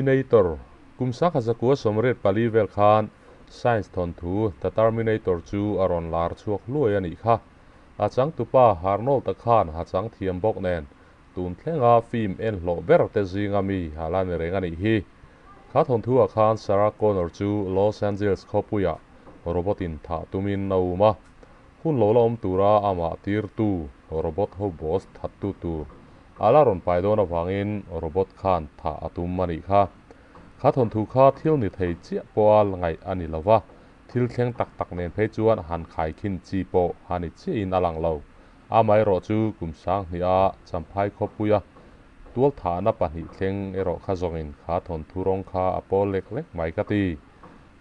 Terminator, Kum 1984 vel khan science thawnthu The Terminator chu a rawn lar chhuak hluai a nih kha. A changtupa Arnold-a khan a chang thiam bawk nen tun thlenga film en hlawh ber te zinga mi a la ni reng a nih hi. Kha thawnthu-ah khan Sarah Connor chu Los Angeles khawpuiah robot in thah tumin a um a. Hun lo la awm tura amah tirtu robot ho boss thattu tur a la rawn pai dawn avangin robot khan thah a tum a nih kha. Kha thawnthu kha thil ni thei chiah pawha ngaih a ni lova, thil thleng tak tak nen phei chuan han khaikhin chi pawh a ni chiahin a lang lo. Amaherawh chu kum 2000-a Champhai khawpuia tualthahna pahnih thleng erawh kha zawngin kha thawnthu rawng kha a pawl lek lek mai ka ti.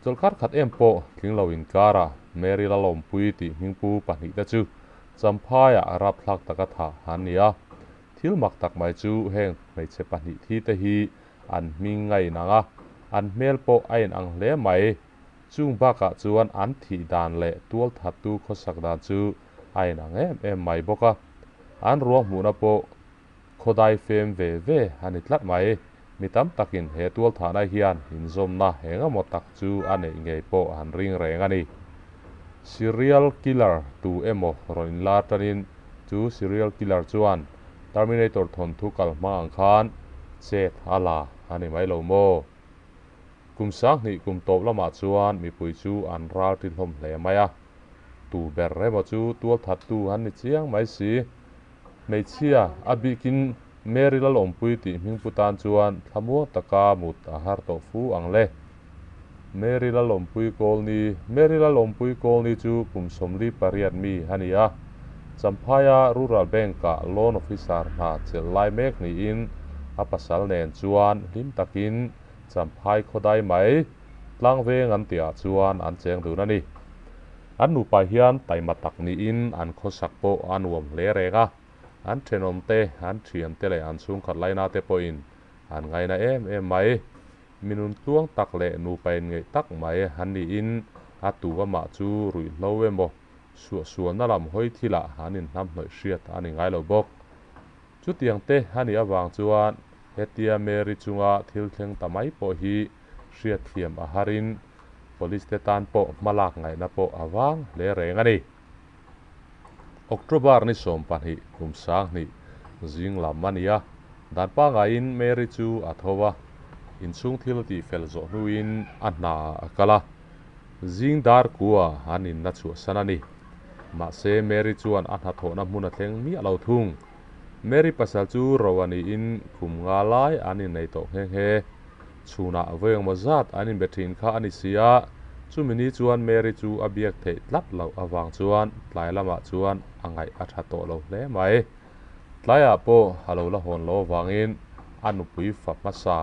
Chawlhkar khat em pawh tling lo inkara Mary Lalawmpui tih hmingpu pahnihte chu Champhaiah rapthlak taka thah an ni a. Thil mak tak mai chu heng hmeichhe pahnih thi te hi an hming a inang a, an hmel pawh a inang hle mai. Chung bakah chuan an thih dan leh tualthattu khawsak dan chu a inang em em mai bawk a. An ruang hmuhna pawh Khawdai fem ve ve a ni tlat mai. Mi tam takin he tualthahna hian inzawmna engemaw tak chu a neih ngei pawh an ring reng a ni. Serial killer tu emaw rawn inlar tanin chu serial killer chuan Terminator thawnthu kal hma ang khan chet a la a ni mai lo maw? Kum 2000 kum tawp lamah chuan mipui chu an ral ti hlawm hle mai a. Tu ber emaw chu tualthattu an ni chiang mai si. Hmeichhia, a bikin Mary Lalawmpui tih hmingpu tan chuan thlamuang taka mut a har tawh fu ang le. Mary Lalawmpui Kawlni Mary Lalawmpui Kawlni chu kum 48 mi a ni a. Champhaia Rural Bank-ah Loan Officer hna chelh lai mek niin a pasal nen chuan hlim takin Champhai khawdai mai tlangveng an tihah chuan an cheng dun a ni. An nupa hian taima tak niin an khawsak pawh a nuam hle reng a, an thenawm te, an thian te leh an chhungkhat laina te pawhin an ngaina em em mai. Mi nun tluang tak leh nupa inngeih tak mai an niin a tu amah chu ruihhlo emaw suahsualna lam hawi thilah an inhnamhnawih hriat a ni ngai lo bawk. Chutiang te a nih avang chuan hetia Mary chunga thil thleng ta mai pawh hi hriatthiam a harin Police te tan pawh hmalak ngaihna pawh a vang hle reng a ni. October ni 20 kum 2000 zing lam a ni a, dan pangaiin Mary chu a tho a, inchhung thil tih fel zawh hnuin a hna a kal a, zing dar kua an inna chhuahsan a ni. Mahse Mary chuan a hnathawhna hmun a thleng miah lo thung. Mary pasal chu ro a niin kum nga lai an innei tawh nghe nghe. Chhunah vawi engmaw zat an inbe thin kha a ni si a, chumi ni chuan Mary chu a biak theih tlat loh avang chuan tlai lamah chuan a ngaih a tha tawh lo hle mai. Tlaiah pawh a lo la hawn lo avangin a nupui fa hmasa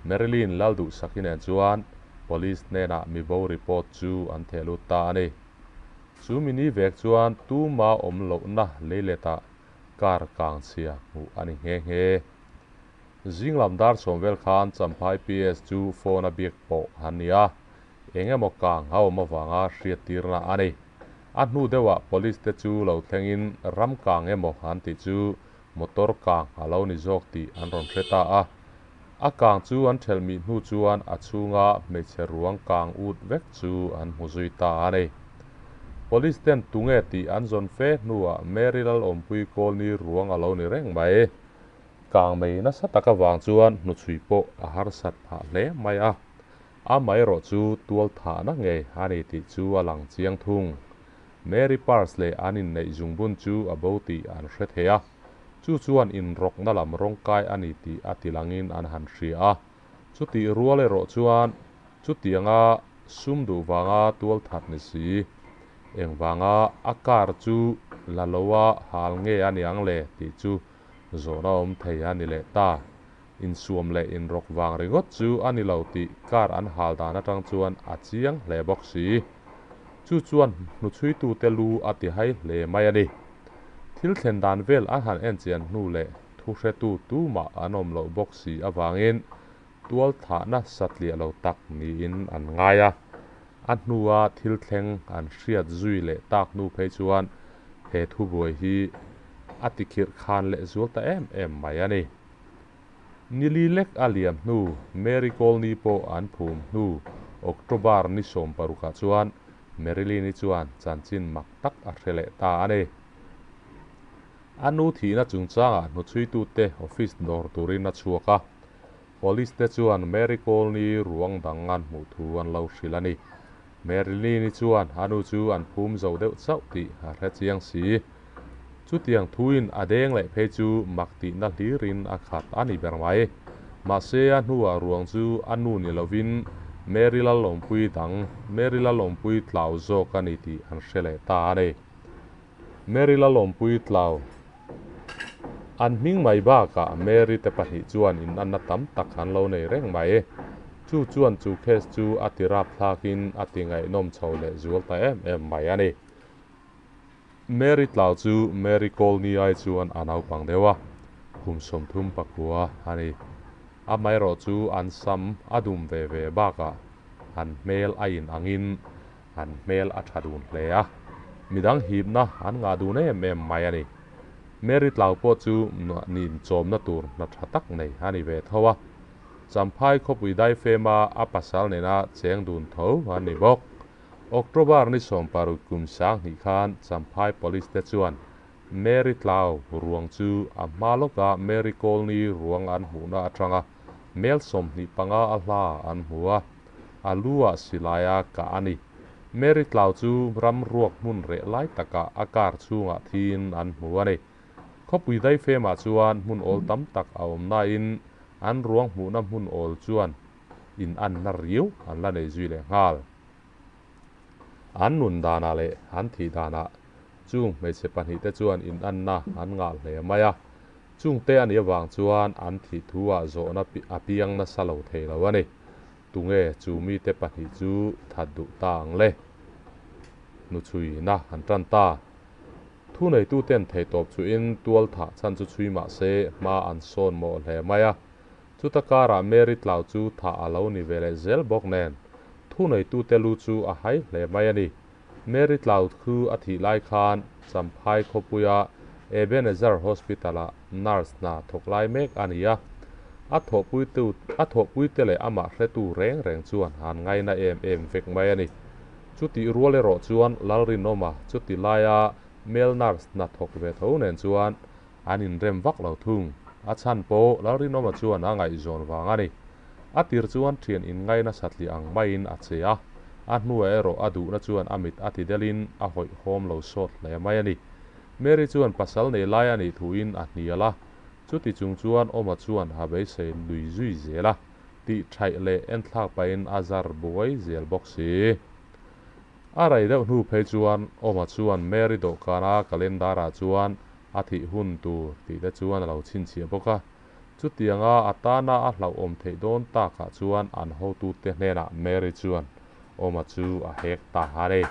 Marilyn Lalduhsaki nen chuan Police hnenah mibo report chu an theh lut ta a ni. Chu mi ni vek chuan tuma awm lohna leiletah car kang chhia hmuh a ni nghe nghe. Zing lam dar sawm vel khan Champhai PS chu phone a biak pawh an ni a, eng emaw kang a awm avanga hriattirna a ni. A hnu deuhah police te chu lo thlengin ram kang emaw an tih chu motor kang a lo ni zawk tih an rawn hre ta a. A kang chu an thelh mih hnu chuan a chhunga hmeichhe ruang kang ut vek chu an hmu zui ta a ni. Police ten tunge tih an zawn fe hnuah Mary Lalawmpui Kawlni ruang a lo ni reng mai. Kang mai nasa tak avang chuan hnuchhui pawh a harsat phah hle mai a, amaherawh chu tual thahna ngei a ni tih chu a lang chiang thung. Mary Purse leh an inneih zungbun chu a bo tih an hre thei a, chu chuan inrawkna lam rawngkai a ni tih a tilangin an han hria a. Chutih rual erawh chuan chutianga sum duh vanga tual that ni si, engvanga a car chu la loa hal nge a ni ang le tih chu Zawhna awm thei a ni leh ta. Insuam leh inrawk vang ringawt chu a ni lo tih car an hal dan atang chuan a chiang hle bawk si. Chu chuan hnuchhuitute lu a ti hai hle mai a ni. Thil thlen dan vel an han enchian hnu leh thuhretu tumah an awm loh bawk si avangin tual thahna satliah lo tak niin an ngai a. A hnua thil thleng an hriat zui leh tak hnu phei chuan he thubuai hi a tikhirh khan leh zual ta em em mai a ni. Nili lek a liam hnu, Mary Colney pawh an phum hnu October ni sawmparukah chuan Marilyn-i chuan chanchin mak tak a hre leh ta a ni. A nu thihna chungchangah hnuchhuitute office dawr turin a chhuak a, Police te chuan Mary Colney ruang dang an hmuh thu an lo hrilh a ni. Marilyn-i chuan a nu chu an phum zo deuh chauh tih a hre chiang si. Chutiang thuin a deng leh phei chu mak tihna hlirin a khat a ni ber mai. Mahse a hnuah ruang chu a nu ni lovin Mary Lalawmpui dang, Mary Lalawmpui tlau zawk a ni tih an hre leh ta a ni. Mary Lalawmpui tlau an hming mai bakah Mary te pahnih chuan inanna tam tak an lo nei reng mai. Chu chuan chu case chu a ti rapthlakin a ti ngaihnawm chho leh zual ta em em mai a ni. Mary tlau chu Mary Colney ai chuan a naupang deuh a, kum 39 a ni. Amaherawh chu an sam a dum ve ve bakah an hmel a inangin an hmel a tha dun hle a, midang hipna an ngah dun em em mai a ni. Mary tlau pawh chu ninchawmna tur hna tha tak nei a ni ve tho a, Champhai khawpui daifema a pasal nena cheng dun tho an ni bawk. October ni 16 kum 2000 khan Champhai Police te chuan Mary Tlau ruang chu a hma lawka Mary Colney ruang an hmuhna atanga mel 25 a hla an hmu a, a lu ah silai a kah a ni. Mary Tlau chu ram ruak hmun reh lai takah a car chhungah thiin an hmu a ni. Khawpui daifemah chuan hmun awl tam tak a awm nain an ruang hmuhna hmun awl chuan in anna riau an la nei zui leh nghal. An nun danah leh an thih danah chung hmeichhe pahnih te chuan in anna an ngah hle mai a, chungte a nih avang chuan an thih thu ah zawhna a piang nasa lo thei lo a ni. Tunge chu mite pahnih chu that duh ta ang le? Hnuchhuina an tan ta. Thuneituten theihtawp chuhin tual thah chhan chu chhui mah se hma an sawn mawh hle mai a. Chuta karah Mary Tlau chu thah a lo ni ve leh zel bawk nen, thuneitute lu chu a hai hle mai a ni. Mary Tlau khu a thih lai khan Champhai khawpuia Ebenezer Hospital-ah nurse hna thawk lai mek a ni a. A thawhpuitu a thawhpuite leh amah hretu reng reng chuan an ngaina em em vek mai a ni. Chutih rual erawh chuan Lalrinawma chuti laia male nurse hna thawk ve tho nen chuan an inrem vak lo thung. A chhan pawh Lalrinawma chuan a ngaihzawn vang a ni. A tir chuan thian inngaina satliah ang maiin a che a, a hnuah erawh a duhna chuan a mit a ti delin a hawihhawm lo sawt hle mai a ni. Mary chuan pasal nei lai a nih thuin a hnial a, chuti chung chuan Awma chuan a beisei lui zui zel a, tih thaih leh enthlak pahin a zar buai zel bawk si. A rei deuh hnu phei chuan Awma chuan Mary dawhkana calendar-ah chuan a thih hun tur tih te chuan a lo chhinchhiah bawk a. Chutianga a tana a hlauhawm theih dawn takah chuan an hotute hnenah Mary chuan Awma chu a hek ta a ni.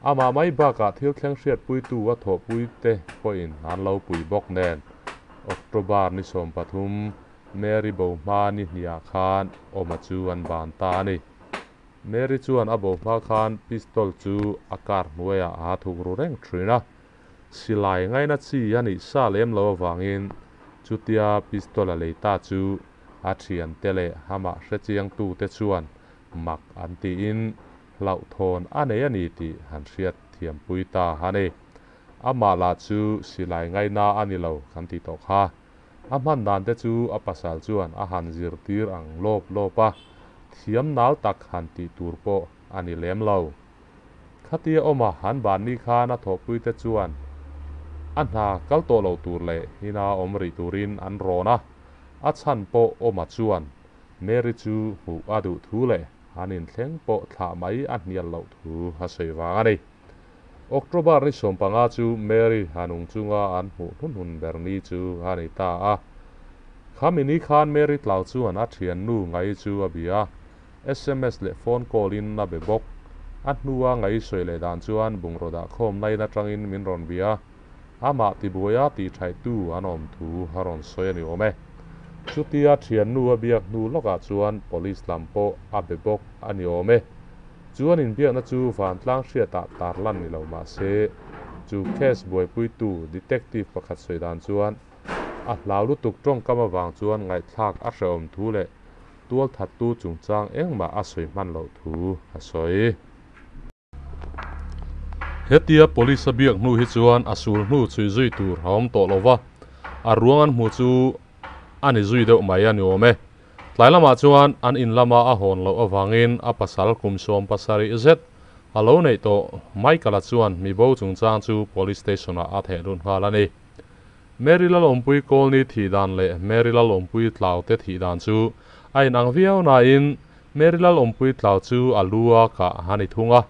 Amah mai bakah thil thleng hriatpuitu a thawhpuite pawhin an lo pui bawk nen, October ni 13, Mary bo hma ni hniah khan Awma chu an ban ta a ni. Mary chuan a bo hma khan pistol chu a car hnuaiah a thuk ru reng thin a, silai ngaina chi a nih sa lem lo avangin chutia pistol a lei ta chu a thiante leh amah hrechiangtute chuan mak an tiin hlauhthawn a nei a ni tih han hriat thiampui ta a ni. Amah lah chu silai ngaina a ni lo kan tih tawh kha. A hman dan te chu a pasal chuan a han zirtir ang lawp lawp a, thiam nal tak han tih tur pawh a ni lem lo. Khatia awma han ban ni khan a thawhpui te chuan a hna kal tawh lo tur leh ina awm rih turin an rawn a, a chhan pawh awma chuan Mary chu hmuh a duh thu leh an inthleng pawh thlah mai a hnial loh thu a sawi vang a ni. October ni 15 chu Mary a nung chunga an hmuh hnunhnun ber ni chu a ni ta a. Khami ni khan Mary Tlau chuan a thiannu Ngai chu a bia a, sms leh phone call in a be bawk. A hnua Ngai sawi leh dan chuan bungraw dah khawm nain atangin min rawn bia a, amah tibuaia tihṭhaihtu an awm thu a rawn sawi a ni awm e. Chutia thiannu a biak hnu lawkah chuan police lam pawh a be bawk a ni awm e. Chuan inbiakna chu vantlang hriatah tarlan ni lo mah se, chu case buaipuitu detective pakhat sawi dan chuan A hlau lutuk tawngkam avang chuan ngaihthlak a hrehawm thu leh tualthattu chungchang engmah a sawi hman loh thu a sawi. Hetia police a biak hnu hi chuan a sul hnu chhui zui tur a awm tawh lo va, a ruang an hmu chu a ni zui deuh mai a ni awm e. Tlai lamah chuan an in lama a hawn loh avangin a pasal kum 70 zet a lo neih tawh Michael-a chuan mibo chungchang chu police station-ah a theh lut nghal a ni. Mary Lalawmpui Kawlni thih dan leh Mary Lalawmpui Tlau te thih dan chu a inang viau nain Mary Lalawmpui Tlau chu a lu a kah a ni thung a,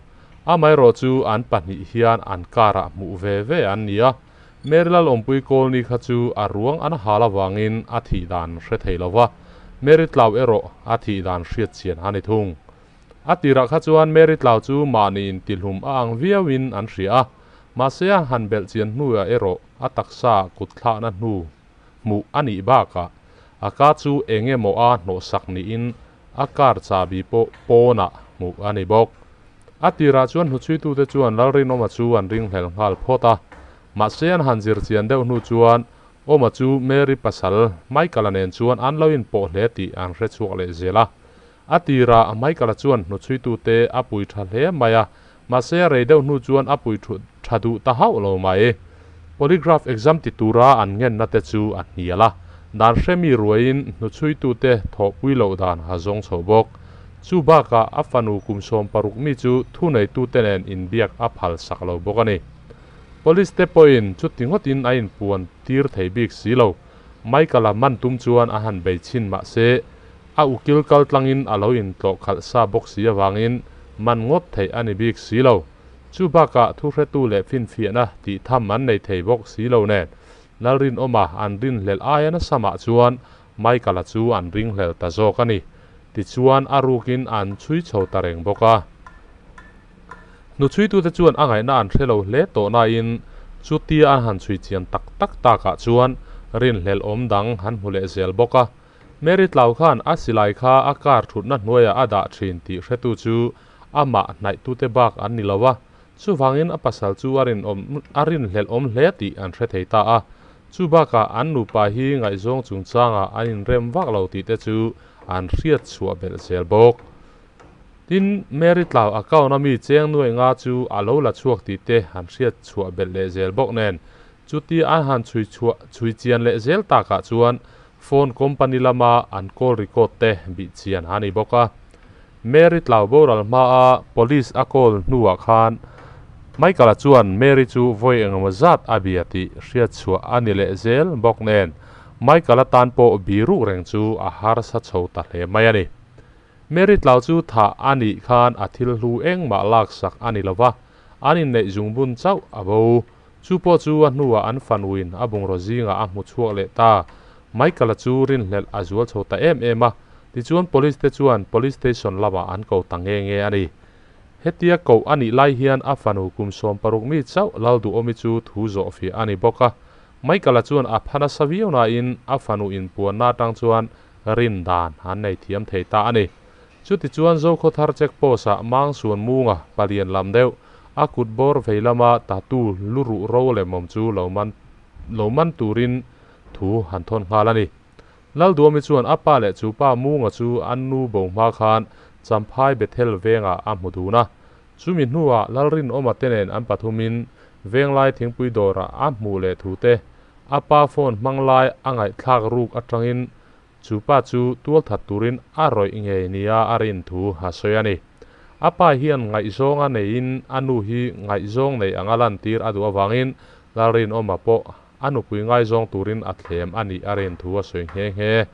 amaherawh chu an pahnih hian an karah hmuh ve ve an ni a, Mary Lalawmpui Kawlni kha chu a ruang an hal avangin a thih dan hre thei lo va, Mary Tlau erawh a thih dan hriat chian a ni thung. A tirah kha chuan Mary Tlau chu mahni intihlum a ang viauin an hria a, mahse a han belh chian hnuah erawh a taksa kut thlahna hnu hmuh a nih bakah a ka chu eng emaw a hnawhsak niin a car chahbi pawh pawnah hmuh a ni bawk. A tirah chuan hnuchhuitute chuan Lalrinawma chu an ringhlel nghal phawt a, mahse an han zir chian deuh hnu chuan Awma chu Mary pasal Michael-a nen chuan an lo inpawh hle tih an hre chhuak leh zel a. A tirah Michael-a chuan hnuchhuitute a pui tha hle mai a, mahse a rei deuh hnu chuan a pui tha duh ta hauh lo mai. Polygraph exam ti tura an ngenna te chu a hnial a, dan hremi ruaiin hnuchhuitute thawhpui loh dan a zawng chho bawk. Chu bakah a fanu kum 60 mi chu thuneitute nen inbiak a phal sak lo bawk a ni. Police te pawhin chuti ngawtin a inpuan tir thei bik si lo. Michael-a man tum chuan a han bei chhin mahse a ukil kal tlangin a lo intlawh khalh sa bawk si avangin man ngawt theih a ni bik si lo. Chu bakah thuhretu leh finfiahna tih tham an nei thei bawk si lo nen, Lalrinawma an rinhlelh aia nasa mah chuan Michael-a chu an ringhlel ta zawk a ni. Tichuan a rukin an chhui chho ta reng bawk a. Hnuchhuitute chuan a ngaihna an hre lo hle tawh nain chutia an han chhui chian tak tak takah chuan rinhlelh awm dang han hmu leh zel bawk a. Mary Tlau khan a silai kha a car thutna hnuaiah a dah thin tih hretu chu amah hnaihtute bak an ni lo a, chuvangin a pasal chu a rinawm a rinhlelh awm hle tih an hre thei ta a. Chu bakah an nupa hi ngaihzawng chungchangah an inrem vak lo tih te chu an hriat chhuah belh zel bawk. Tin, Mary Tlau account a mi cheng nuai nga chu a lo la chhuak tih te an hriat chhuah belh leh zel bawk nen, chutia an han chhui chhuah chhui chian leh zel takah chuan Phone company lama an call record te bih chian a ni bawk a. Mary tlau boral hmaa police a call hnuah khan Michael-a chuan Mary chu vawi engemaw zat a bia tih hriat chhuah a ni leh zel bawk nen Michael-a tan pawh bihruk reng chu a harsa chho ta hle mai a ni. Mary tlau chu thah a nih khan a thil hlu engmah laksak a ni lova, an inneih zungbun chauh a bo. Chu pawh chu a hnuah an fanuin a bungraw zingah a hmu chhuak leh ta. Michael-a chu rinhlelh a zual chho ta em em a, tichuan Police te chuan Police Station lamah an ko ta nge nge a ni. Hetia koh a nih lai hian a fanu kum 60 mi chauh Lalduhawmi chu thu zawh fiah a ni bawk a. Michael-a chuan a pha nasa viau nain a fanu inpuanna atang chuan rin dan an nei thiam thei ta a ni. Chutichuan Zokhawthar Check Post-ah Mangsuan Munga palian lam deuh a kut bawr vei lama tattoo lu ruh ro lem awm chu lo man lo man turin thu han thawn nghal a ni. Lalduami chuan a pa leh chu pa Munga chu an nu bo hma khan Champhai Bethel vengah a hmu dun a. Chumi hnuah Lalrinawma te nen an pathumin Venglai thingpui dawrah a hmuh leh thu te, a pa phone hmang lai a ngaihthlak ruk atangin Chu pa chu tualthat turin a rawih ngei nia a rin thu a sawi a ni. A pa hian ngaihzawng a neiin a nu hi ngaihzawng nei anga lantir a duh avangin Lalrinawma pawh a nupui ngaizawng turin a thlem a nih a rin thu a sawi nghe nghe.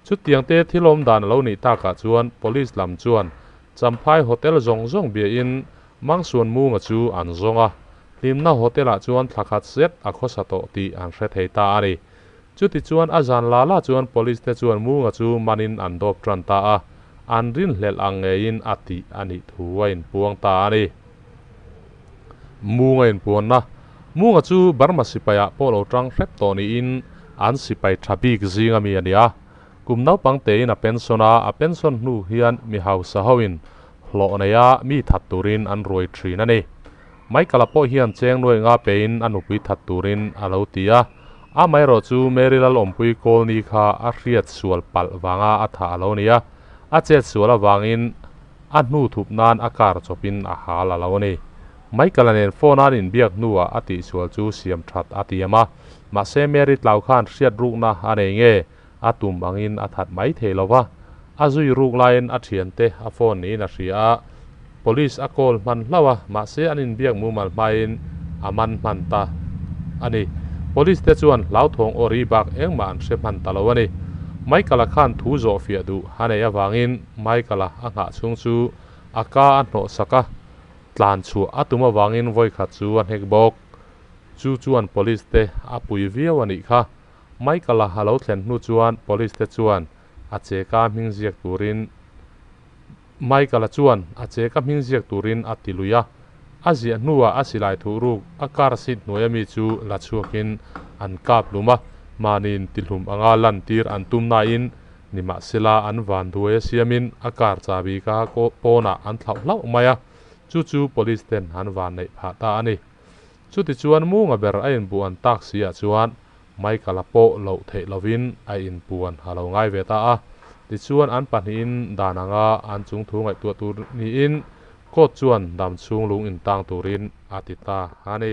Chutiang te thil awm dan a lo nih takah chuan Police lam chuan Champhai Hotel zawng zawng biain Mangsuan Munga chu an zawng a, hlimna hotel-ah chuan thla khat zet a khawsa tawh tih an hre thei ta a ni. Chutichuan a zan la la chuan police te chuan Munga chu manin an dawp tan ta a, an rinhlelh ang ngeiin a tih a nih thu a inpuang ta a ni. Munga inpuanna, Munga chu Burma sipaiah pawh lo tang hrep tawh niin an sipai tha bik zing ami a ni a. Kum naupang tein a pension a, a pension hnu hian mi hausa hoin hlawh neia mi that turin an ruai thin a ni. Michael-a pawh hian cheng nuai nga pein a nupui that turin a lo ti a. Amaherawhchu Mary Lalawmpui Kawlni kha a hriat sual palh vanga a thah a lo ni a, a chet sual avangin a hnu thup nan a car chawpin a hal a lo ni. Michael-a nen phone-a an inbiak hnuah a tihsual chu siam that a tiam a, mahse Mary tlau khan hriat rukna a nei nge a tum angin a that mai thei lo va, a zui ruk laiin a thiante a phone niin a hria a, police a call hman hlauh a, mahse an inbiak mumal hmain a man hman ta a ni. Police te chuan hlauthawng aw ri bak engmah an hre hman ta lo a ni. Michael-a khan thu zawh fiah duh a neih avangin Michael-a a nghah chhung chu a ka a hnawh sak a, tlan chhuah a tum avangin vawikhat chu a hnek bawk. Chu chuan police te a pui viau a nih kha. Michael-a a lo thlen hnu chuan police te chuan a cheka hming ziak turin Michael-a chuan a cheka hming ziak turin a ti lui a. A ziah hnuah a silai thuh ruk a car seat hnuaia mi chu la chhuakin an kap hlum a, mahniin tihlum anga lantir an tum nain nimahsela an van duai a siamin a car chahbi kha pawnah an thlauh hlauh mai a, chu chu police ten an van neih phah ta a ni. Chutichuan munga ber a inbuh an tak si ah chuan Michael-a pawh loh theih lovin a inpuan a lo ngai ve ta a. Tichuan an pahnihin dan anga an chung thu ngaihtuah tur niin court chuan dam chhung lung intang turin a ti ta a ni.